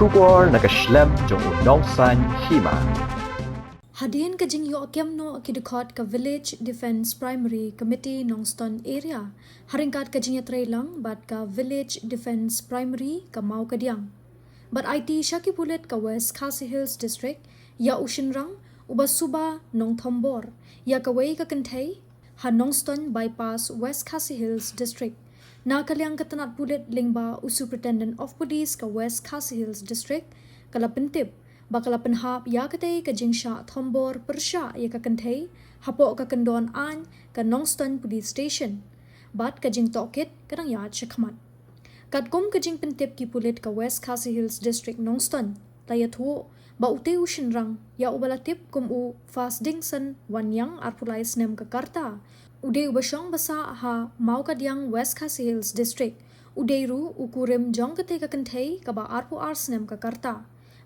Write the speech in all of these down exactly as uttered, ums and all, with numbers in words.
Khubor na ka shlem jong u nongsan hima. Hadien ka jingïoh kem noh ki dkhot ka Village Defence Primary Committee Nongstoiñ Area, ha ryngkat ka jingïatreilang bad ka Village Defence Primary ka Mawkadiang, bad aiti sha ki pulit ka West Khasi Hills District ïa u shynrang uba suba nongthombor ïa kawei ka kynthei ha Nongstoiñ Bypass, West Khasi Hills District. Na ka liang ka tnat pulit lyngba u Superintendent of Police ka West Khasi Hills District ka la pyntip ba ka la pynhap ïa katei ka jingshah thombor pyrshah ïa ka kynthei hapoh ka kyndon aiñ ka Nongstoiñ Police Station, bad ka jingtohkit ka dang ïaid shakhmat. Katkum ka jingpyntip ki pulit ka West Khasi Hills District Nongstoiñ la ïathuh ba utei u shynrang ïa uba la tip kum u Fasdingson Wanniang, arphew lai snem ka rta, u dei uba shong basa ha Mawkadiang, West Khasi Hills District. U dei ruh u kurim jong katei ka kynthei kaba arphew ar snem ka rta,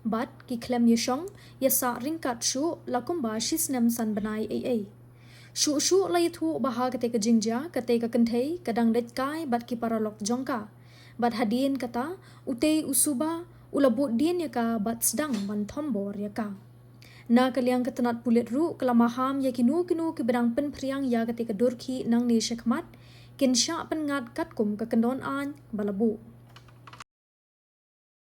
bad ki khlem ïashong ïasah ryngkat shuh la kumba shi snem san bnai ei ei. Shuh shuh la ïathuh ba ha katei ka jingjia katei ka kynthei ka dang leit kai bad ki paralok jong ka, bad hadien kata utei u suba u la bud dien ïa ka bad sdang ban thombor ïa ka. Na ka liang ka tnat pulit ruh ka la maham ïa kino kino kiba dang pynphriang ïa katei ka dur khih nangne shakhmat kin shah pynngat katkum ka kyndon aiñ ba la buh.